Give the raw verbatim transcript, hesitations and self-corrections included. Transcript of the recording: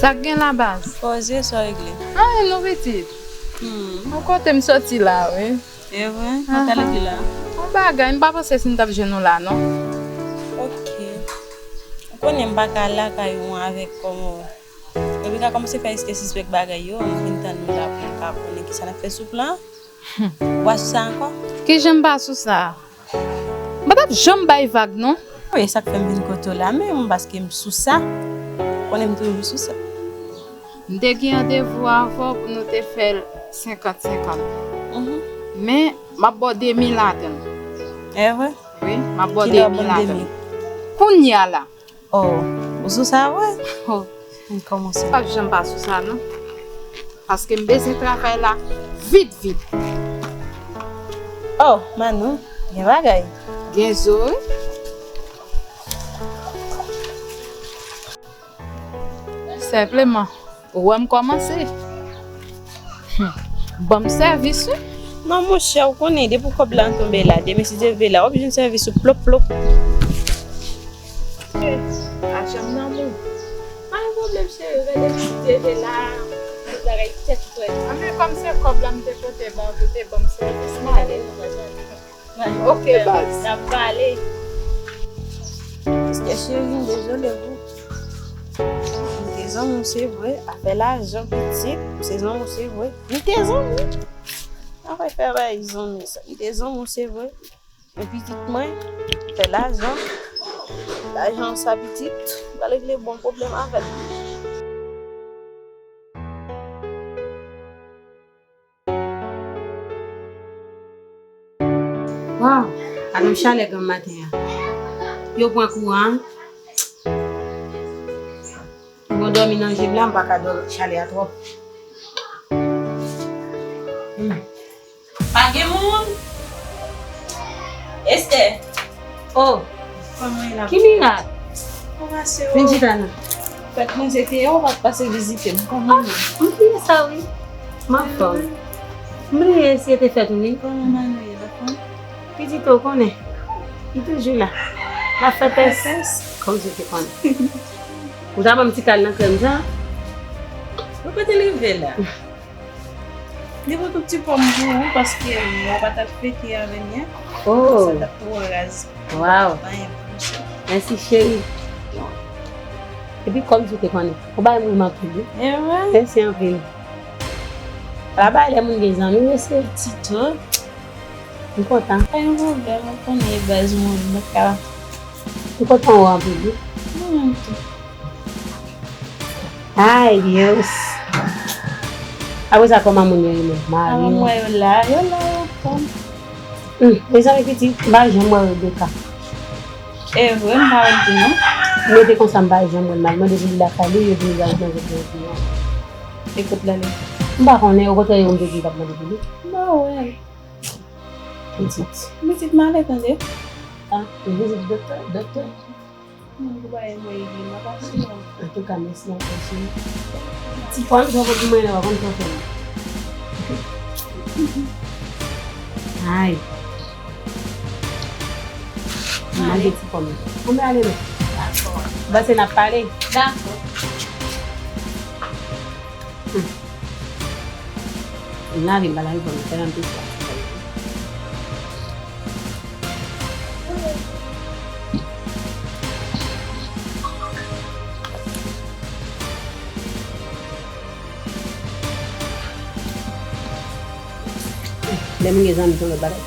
Sa k gen la, baz? Koze, sa w regle? Anyen non, pitit. Hmm. Yon kote m soti la, wi. E vre? Mwen t al ki la? Yon bagay, m pa panse si m t ap jwenn ou la, non. Ok. Ou konnen m pa ka al lakay ou avèk kòman. Epi ka kòmanse fè riske sispèk bagay yo, m vin tann nou la pou m ka konnen kisa n ap fè sou plan. Ou pa sou sa ankò? Kijan m pa sou sa? M pa t ap janm bay vag, non. Wi, sa k fè m vin kote w la menm, paske m sou sa. Konnen m toujou sou sa. M te gen randevou avè w pou nou te fè l senkant senkant. Mhm. Men, m ap ba w demi ladan l. E vre? Wi, m ap ba w demi ladan l. Kounye a la. Oh, ou sou sa vre? Oh. M kòmanse. Pa janm pa sou sa, non. Paske m bezwen travay la vit, vit. Oh, Manou, gen bagay. Gen zo, wi. Senpleman, ou wè m kòmanse. Hmm. Ban m sèvis, wi. Non, monchè, ou konnen, depi kòb la tonbe la, demen si Dye vle la, w ap jwenn sèvis ou plop, plop. Eh, pa janm nan moun. Pa gen pwoblèm, cheri, gade si Dye vle la, tout bagay tèt frèt. Anben, kòm se kòb la m te pote ba w, pou te ban m sèvis, m ale. Ok, baz. N ap pale. Sister cheri, m dezole pou. M te zanmi w, se vre. Afè lajan, pitit, m se zanmi w, se vre. M te zanmi w. Afè fè bay zanmi sa. M te zanmi w, se vre. Men pitit mwen, fè lajan. Lajan sa, pitit, m pral regle bon pwoblèm avè l. Waw, gade yon chalè granm maten an. Yo pran kouran an. Bon, dòmi nan je m la, m pa ka dòmi, chalè a twòp. Hmm. Pa gen moun? Esther. Oh. Kòman e la? Ki mirak? Kòman se yo? Vin chita non. Fèt mwen se te ou pa t pase vizite m. Kòman nou? M bliye sa wi. M anfòm. M bliye si e te fèt ou wi. Kòman Manou ye, anfòm? Pitit ou konnen. Li toujou la. L ap fè pès. Fè pès. Kòm si w te konnen. Ou ta ban m ti kal nan krèm sa? Ou kote l rive la? Li pote yon ti pòm pou ou paske mwen pa t ap fete avè m yè. Oh. Sa t ap twò raz. Waw. Anyen pou sa. Mèsi cheri. Epi kòm si w te konnen. Ou bay moun anpil wi. E vre? Mèsi anpil. Ala bay lè moun gen zanmi mesye. Ti tou. M kontan. Pa gen pwoblèm, ou konnen e baz mwen, m pa ka. M kontan wè w anpil wi. Mwen menm tou. Ay, Dios. Apre sa, kòman moun yo ye menm? Mari w? Mwen yo la, yo la, yo anfòm. Hmm, mezanmi pitit, m pa janm wè Rebecca. E vre, m pa wè l tou non. M rete konsa, m pa janm wè l. M al mande pou li lakay li, yo di li al manje pou yo. E kot l ale? M pa konnen, okontrè, yo m te di m t ap mande pou li. M pa wè l. Pitit. Pitit m ale tande. Ah, ou vizit doktè, doktè? Mwen pou bay mwen ede, mwen pa sou. Antouka, mèsi anpil, cheri. Ti pòm, sa w konn pou mwen la, w konn sa w fè m. Ay. M manje ti pòm. Bon, mwen ale non. Dakò. Bon, se n ap pale. Dakò. Hmm. Vin lave m pa lave kò m, fè nan plis la. Lè m gen zanmi, se yon lòt bagay.